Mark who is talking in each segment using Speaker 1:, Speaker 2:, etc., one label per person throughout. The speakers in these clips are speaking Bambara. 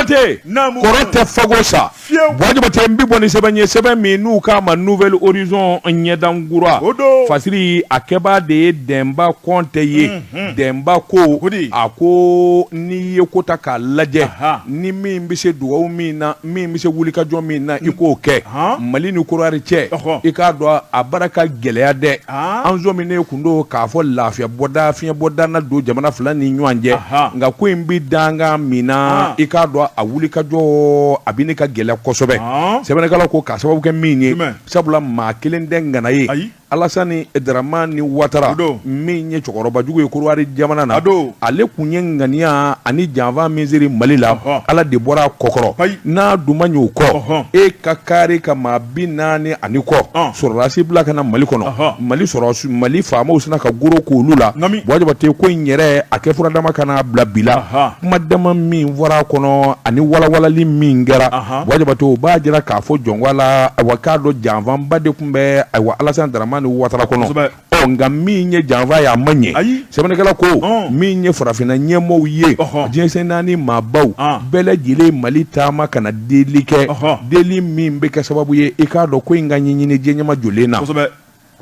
Speaker 1: Jabate, kɔrɔ tɛ fago sa. Buwa Jabate, n bɛ bɔ ni sɛbɛn ye, sɛbɛn min n'u k'a ma Nouvel Horizon, Ɲɛdankura. Fasiri a kɛbaa de ye Dɛnba Kɔntɛ ye. Dɛnba ko, a ko n'i ye ko ta k'a lajɛ, ni min bɛ se dugawu min na, min bɛ se wulikajɔ min na, i k'o kɛ. Mali ni Korowari cɛ, i k'a dɔn a bara ka gɛlɛya dɛ. An sɔminen kun don k'a fɔ lafiya bɔda, fiɲɛ bɔda na don jamana fila ni ɲɔgɔn cɛ, nka ko in bɛ dankan min na, i k'a dɔn a wulikajɔ a bɛ ka gɛlɛya kosɛbɛ. Sɛbɛnnikɛla ko k'a sababu kɛ min ye, sabula maa kelen tɛ ŋana ye. Alasani Daramani Watara, min ye cɛkɔrɔbajugu ye Korowari jamana na, ale kun ye ŋaniya ani janfa min siri Mali la, Ala de bɔra a kɔkɔrɔ. N'a dun ma ɲɛ o kɔ, e ka kari ka maa 40 ani kɔ sɔrɔdasi bila ka na Mali kɔnɔ, Mali sɔrɔ Mali faamaw sina ka goro k'olu la. Buwa Jabate, ko in yɛrɛ a kɛ fura dama ka n'a bila bi la, kuma dama min fɔra a kɔnɔ ani walawalali min kɛra, Buwa Jabate, o b'a jira k'a fɔ jɔnko la, ayiwa, k'a dɔn janfanba de tun bɛ, ayiwa, Alasani Daramani Watara kɔnɔ. Ɔ nka min ye janfa ye, a ma ɲɛ. Sɛbɛnnikɛla ko min ye farafinna ɲɛmɔgɔw ye, diɲɛ sen naani maabaw bɛɛ lajɛlen Mali taama ka na deli kɛ, deli min bɛ kɛ sababu ye, i k'a dɔn ko in ka ɲɛɲini diɲɛ ɲɛmajɔlen na.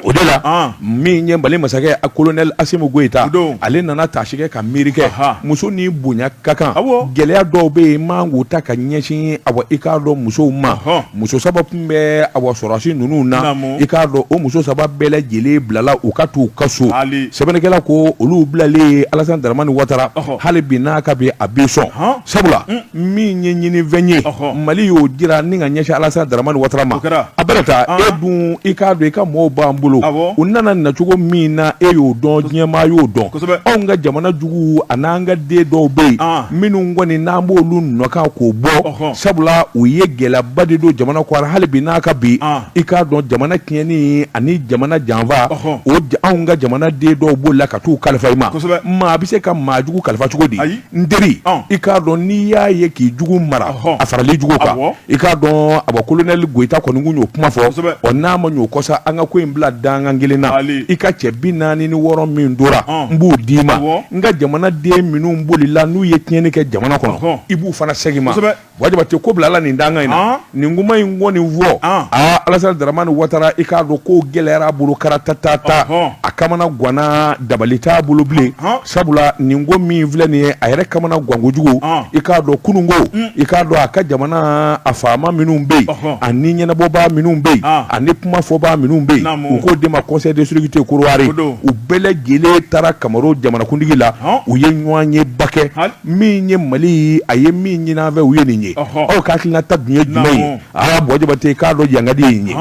Speaker 1: O de la, min ye Mali masakɛ a colonel Asimi Goyita, ale nana taasi kɛ ka miiri kɛ. Muso ni bonya ka kan. Gɛlɛya dɔw bɛ yen, man k'u ta ka ɲɛsin, awa, i k'a dɔn musow ma. Muso saba tun bɛ, awa, sɔrɔdasi ninnu na. I k'a dɔn o muso saba bɛɛ lajɛlen bilala u ka t'u ka so. Sɛbɛnnikɛla ko olu bilalen, Alasani Daramani Watara, hali bi n'a ka bi a bɛ sɔn, sabula min ye ɲinifɛn ye, Mali y'o jira ni ka ɲɛsin Alasani Daramani Watara ma. A bɛ taa e dun, i k'a dɔn i ka mɔgɔw b'an bolo, u nana nacogo min na, e y'o dɔn, diɲɛmaa y'o dɔn. Anw ka jamana jugu an'an ka den dɔw bɛ yen minnu kɔni n'an b'olu nɔ kan k'o bɔ, sabula u ye gɛlɛyaba de don jamana kɔnɔ. Hali bi n'a ka bi, i k'a dɔn jamana tiɲɛni ani jamana janfa, o anw ka jamana den dɔw b'o la ka t'u kalifa i ma. Maa bɛ se ka maa jugu kalifa cogo di? N teri, i k'a dɔn n'i y'a ye k'i jugu mara, a farali jugu kan, i k'a dɔn, awa, colonel Goyita kɔni kun y'o kuma fɔ. Ɔ n'a ma ɲ'o kɔ sa, an ka ko in bila dankan kelen na. I ka cɛ 46 min tora, n b'o d'i ma. N ka jamanaden minnu bolila, n'u ye tiɲɛni kɛ jamana kɔnɔ, i b'u fana segin ma. Buwa Jabate ko bila la nin dankan in na. Nin kuma in kɔni fɔ, aa, Alasani Daramani Watara, i k'a dɔn ko gɛlɛyara a bolo karatatata, a kamana ganna, dabali t'a bolo bilen, sabula nin ko min filɛ nin ye, a yɛrɛ kamana gan kojugu. I k'a dɔn kununko, i k'a dɔn a ka jamana a faama minnu bɛ yen, ani ɲɛnabɔbaa minnu bɛ yen, ani kuma fɔbaa minnu bɛ yen, u k'o de ma Conseil de sécurité Korowari, u bɛɛ lajɛlen taara Kamaro jamanakuntigi la, u ye ɲɔgɔn ye ba kɛ. Min ye Mali, a ye min ɲini an fɛ, u ye nin ye. Aw ka hakilinata dun ye jumɛn ye? Aa, Buwa Jabate, k'a dɔn yangadi ye nin ye,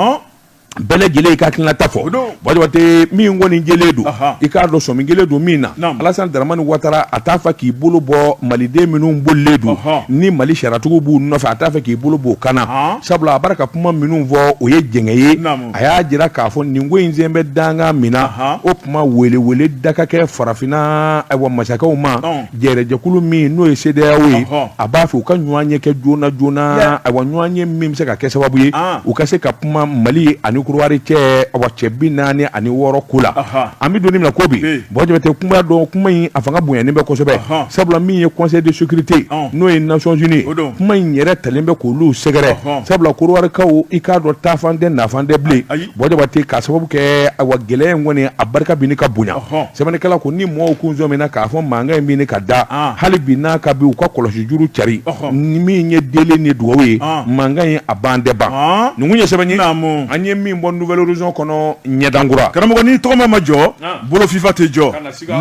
Speaker 1: bɛɛ lajɛlen ka hakilinata fɔ. Buwa Jabate, min kɔni jɛlen don, i k'a dɔn sɔmi kelen don min na, Alasani Daramani Watara, a t'a fɛ k'i bolo bɔ maliden minnu bolilen don ni Mali sariyatigiw b'u nɔfɛ, a t'a fɛ k'i bolo b'o kan na, sabula a b'a ka kuma minnu fɔ, o ye jɛngɛ ye. A y'a jira k'a fɔ nin ko in sen bɛ dankan min na, o tuma welewele da ka kɛ farafinna, ayiwa, masakɛw ma, jɛrɛjɛkulu min n'o ye CEDEAO ye. A b'a fɛ u ka ɲɔgɔn ye kɛ joona joona, ayiwa, ɲɔgɔn ye min bɛ se ka kɛ sababu ye u ka se ka kuma Mali ani Korowari cɛ, awa, cɛ 46 ko la. An bɛ don min na ko bi, Buwa Jabate, kuma dɔn kuma in a fanga bonyanen bɛ kosɛbɛ, sabula min ye Conseil de sécurité, n'o ye Nations Unies, kuma in yɛrɛ talen bɛ k'olu sɛgɛrɛ, sabula Korowarikaw, i k'a dɔn taafan tɛ nafan tɛ bilen, Buwa Jabate, k'a sababu kɛ, ayiwa, gɛlɛya in kɔni a barika bɛ ka bonya. Sɛbɛnnikɛla ko ni mɔgɔw kun sɔmina k'a fɔ mankan in bɛ ka da, hali bi n'a ka bi, u ka kɔlɔsi juru cari ni min ye deli ni dugawu ye, mankan in a ban tɛ ban. Nin kun ye sɛbɛn ye an ye min bɔ Nouvel Horizon kɔnɔ, Ɲɛdankura.
Speaker 2: Karamɔgɔ, ni tɔgɔma ma jɔ, bolo fifa tɛ jɔ.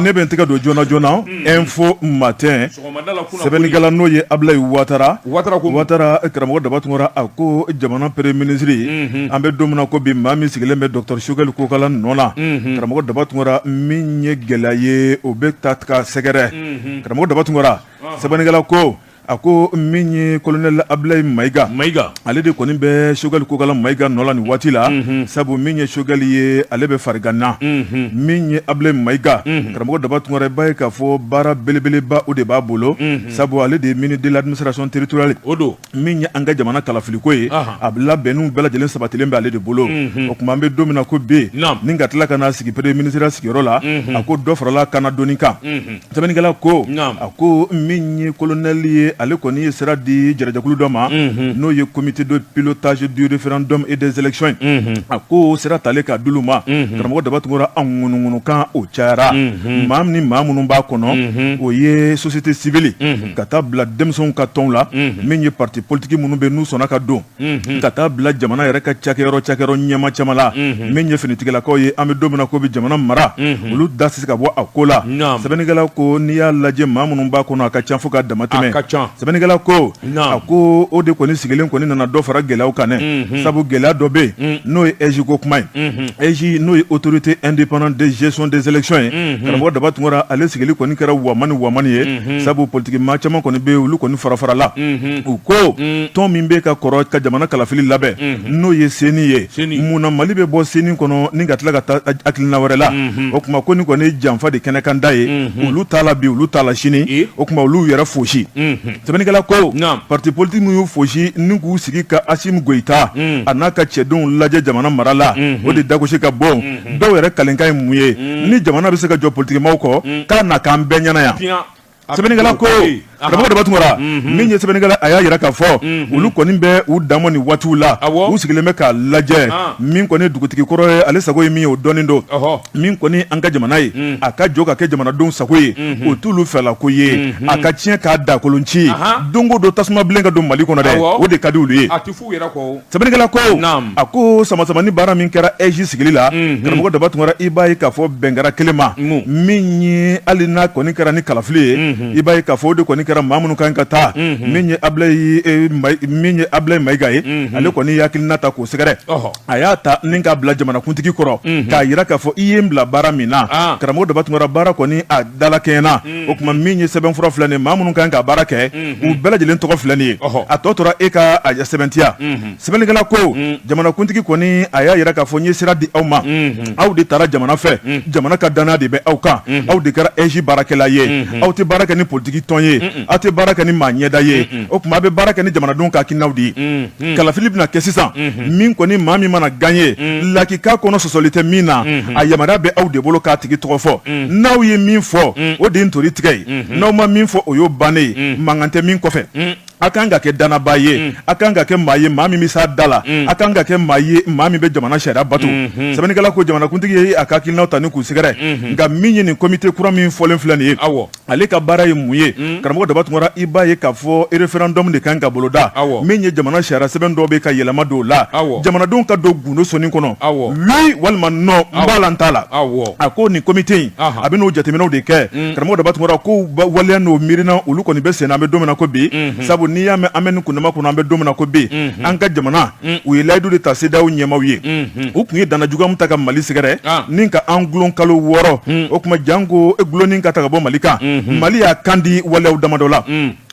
Speaker 2: Ne bɛ n tɛgɛ don joona joona Info Matin. Sɛbɛnnikɛla n'o ye Abulayi Watara, Watara, karamɔgɔ Daba Tunkara, a ko jamana premier ministre, an bɛ don min na ko bi, maa min sigilen bɛ docteur Choguel Kokala nɔ na, karamɔgɔ Daba Tunkara, min ye gɛlɛya ye, o bɛ ta ka sɛgɛrɛ. Karamɔgɔ Daba Tunkara, sɛbɛnnikɛla ko, a ko min ye colonel Abulayi Mayiga,
Speaker 1: Mayiga,
Speaker 2: ale de kɔni bɛ Choguel Kokala Mayiga nɔ la nin waati la, sabu min ye Choguel ye, ale bɛ farigan na. Min ye Abulayi Mayiga, karamɔgɔ Daba Tunkara, i b'a ye k'a fɔ baara belebeleba o de b'a bolo, sabu ale de ye ministre de l'administration territoriale.
Speaker 1: O don.
Speaker 2: Min ye an ka jamana kalafiliko ye, a labɛnniw bɛɛ lajɛlen sabatilen bɛ ale de bolo. O tuma an bɛ don min na ko bi, ni ka tila ka na sigi premier ministre sigiyɔrɔ la, a ko dɔ farala kana doni kan. Sɛbɛnnikɛla ko, a ko min ye colonel ye ye, ale kɔni ye sira di jɛrɛjɛkulu dɔ ma, n'o ye comité de pilotage du référendum et des élections ye. A ko sira talen k'a d'olu ma, karamɔgɔ Daba Tunkara, an ŋunuŋunukan o cayara. Maa ni maa minnu b'a kɔnɔ, o ye société civile, ka taa bila denmisɛnw ka tɔnw la, min ye parti politique minnu bɛ n'u sɔnna ka don, ka taa bila jamana yɛrɛ ka cakɛyɔrɔ ɲɛma caman la, min ye finitigilakaw ye, an bɛ don min na ko bi jamana mara, olu da tɛ se ka bɔ a ko la. Sɛbɛnnikɛla ko n'i y'a lajɛ, maa minnu b'a kɔnɔ, a ka ca fo ka damatɛmɛ. Sɛbɛnnikɛla ko a ko o de kɔni sigilen kɔni nana dɔ fara gɛlɛyaw kan dɛ, sabu gɛlɛya dɔ bɛ yen, n'o ye AIGE ko kuma ye. AIGE, n'o ye autorité indépendante de gestion des élections ye, karamɔgɔ Daba Tunkara, ale sigili kɔni kɛra wamani wamani ye, sabu politiki maa caman kɔni bɛ yen, olu kɔni farafarala. U ko tɔn min bɛ ka kɔrɔ ka jamana kalafili labɛn, n'o ye CENI ye, mun na Mali bɛ bɔ CENI kɔnɔ ni ka tila ka taa hakilina wɛrɛ la? O tuma ko nin kɔni ye janfa de kɛnɛkanda ye. Olu t'a la bi, olu t'a la sini. O tuma olu yɛrɛ fosi. Sɛbɛnnikɛla ko parti politique min y'u fosi ni k'u sigi ka Asimi Goyita a n'a ka cɛdenw lajɛ jamana mara la, o de dagosi ka bon. Dɔw yɛrɛ kalenkan ye mun ye? Ni jamana bɛ se ka jɔ politikimaw kɔ, k'a na k'an bɛɛ ɲɛna yan. Sɛbɛnnikɛla ko, karamɔgɔ Daba Tunkara, min ye sɛbɛnnikɛla, a y'a jira k'a fɔ olu kɔni bɛ u danma nin waatiw la, u sigilen bɛ k'a lajɛ. Min kɔni dugutigi kɔrɔ ye, ale sago ye min ye, o dɔnnen don. Min kɔni an ka jamana ye, a ka jɔ ka kɛ jamanadenw sago ye, o t'olu fɛla ko ye. A ka tiɲɛ k'a dakolon ci, don o don tasuma bilen ka don Mali kɔnɔ dɛ, o de ka di olu ye. Sɛbɛnnikɛla ko a ko samasamani baara min kɛra AIGE sigili la, karamɔgɔ Daba Tunkara, i b'a ye k'a fɔ bɛn kɛra kelen ma, min ye hali n'a kɔni kɛra ni kalafili ye, i b'a ye k'a fɔ o de kɔni kɛra maa minnu kan ka taa. Min ye Abulayi Mayiga ye, ale kɔni ye hakilina ta k'o sɛgɛrɛ. A y'a ta ni k'a bila jamanakuntigi kɔrɔ, k'a jira k'a fɔ i ye n bila baara min na, karamɔgɔ Daba Tunkara, baara kɔni a dalakɛɲɛna. O tuma min ye sɛbɛnfura filɛ nin ye, maa minnu kan ka baara kɛ, u bɛɛ lajɛlen tɔgɔ filɛ nin ye, a tɔ tora e ka a sɛbɛntiya. Sɛbɛnnikɛla ko jamanakuntigi kɔni a y'a jira k'a fɔ n ye sira di aw ma, aw de taara jamana fɛ, jamana ka danaya de bɛ aw kan, aw de kɛra AIGE baarakɛla ye. Aw tɛ baara kɛ ni politiki tɔn ye, aw tɛ baara kɛ ni maa ɲɛda ye. O tuma a bɛ baara kɛ ni jamanadenw ka hakilinaw de ye. Kalafili bɛna kɛ sisan, min kɔni maa min mana gagner, lakika kɔnɔ sɔsɔli tɛ min na, a yamaruya bɛ aw de bolo k'a tigi tɔgɔ fɔ. N'aw ye min fɔ, o de ye ntori tigɛ ye. N'aw ma min fɔ, o y'o bannen ye, mankan tɛ min kɔfɛ. A kan ka kɛ dannabaa ye, a kan ka kɛ maa ye, maa min bɛ s'a da la, a kan ka kɛ maa ye, maa min bɛ jamana sariya bato. Sɛbɛnnikɛla ko jamanakuntigi ye a ka hakilinaw ta ni k'u sɛgɛrɛ. Nka min ye nin comité kura min fɔlen filɛ nin ye, ale ka baara ye mun ye? Karamɔgɔ Daba Tunkara, i b'a ye k'a fɔ référendum de kan ka boloda, min ye jamana sariya sɛbɛn dɔw bɛ ka yɛlɛma don o la, jamanadenw ka don gundo sɔnni kɔnɔ, oui walima non, n b'a la, n t'a la. A ko nin comité in, a bɛ n'o jateminɛw de kɛ. Karamɔgɔ Daba Tunkara ko waleya n'o miirina, olu kɔni bɛ sen na, an bɛ don min na ko bi. Sabu n'i y'a mɛn an bɛ nin kundama kɔnɔ, an bɛ don min na ko bi, an ka jamana, u ye layidu de ta CEDEAO ɲɛmaaw ye. U tun ye danna juguya min ta ka Mali sɛgɛrɛ ni ka an gulon kalo 6, o tuma janko gulonni ka ta ka bɔ Mali kan. Mali y'a kan di waleyaw damadɔ la.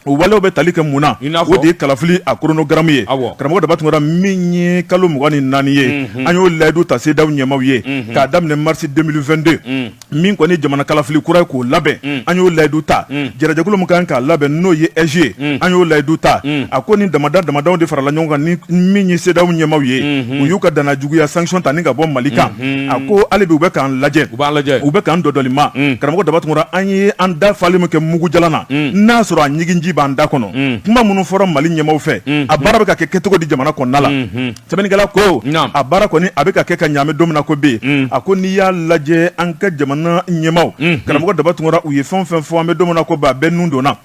Speaker 2: O walew bɛ tali kɛ mun na? O de ye kalafili a chronogramme ye. Karamɔgɔ Daba Tunkara, min ye kalo 24 ye, an y'o layidu ta CEDEAO ɲɛmaaw ye k'a daminɛ mars 2022. Min kɔni jamana kalafili kura ye k'o labɛn, an y'o layidu ta. Jɛrɛjɛkulu min kan k'a labɛn, n'o ye AIGE ye, an y'o layidu ta. A ko ni damada damadaw de farala ɲɔgɔn kan ni min ye CEDEAO ɲɛmaaw ye, u y'u ka danna juguya sanction ta ni ka bɔ Mali kan. A ko hali bi u bɛ k'an lajɛ, u bɛ k'an dɔdɔlima. Karamɔgɔ Daba Tunkara, an ye an da falen min kɛ mugu jalan na, n'a sɔrɔ a ɲiginji b'an da kɔnɔ, kuma minnu fɔra Mali ɲɛmaaw fɛ, a baara bɛ ka kɛ kɛcogo di jamana kɔnɔna la? Sɛbɛnnikɛla ko a baara kɔni a bɛ ka kɛ ka ɲɛ, an bɛ don min na ko bi. A ko n'i y'a lajɛ, an ka jamana ɲɛmaaw, karamɔgɔ Daba Tunkara, u ye fɛn o fɛn fɔ, an bɛ don min na ko bi, a bɛɛ nun donna.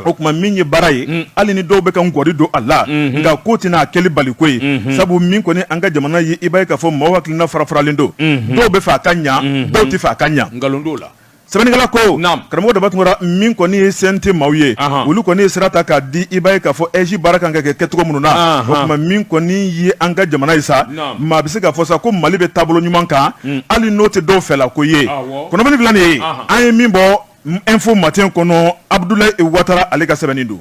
Speaker 2: O tuma min ye baara ye, hali ni dɔw bɛ ka ngɔri don a la, nka ko tɛna a kɛli bali ko ye. Sabu min kɔni an ka jamana ye, i b'a ye k'a fɔ maaw hakilina fara-faralen don. Dɔw bɛ fɛ a ka ɲa, dɔw tɛ fɛ a ka ɲa.
Speaker 1: Nkalon t'o la.
Speaker 2: Sɛbɛnnikɛla ko, karamɔgɔ Daba Tunkara, min kɔni ye CNT maaw ye, olu kɔni ye sira ta k'a di. I b'a ye k'a fɔ AIGE baara kan ka kɛ kɛcogo minnu na, o tuma min kɔni ye an ka jamana ye sa, maa bɛ se k'a fɔ sa ko Mali bɛ taabolo ɲuman kan, hali n'o tɛ dɔw fɛla ko ye. Kunnafoni filɛ nin ye, an ye min bɔ Info Matin kɔnɔ, Abudulayi Watara, ale ka sɛbɛnni don.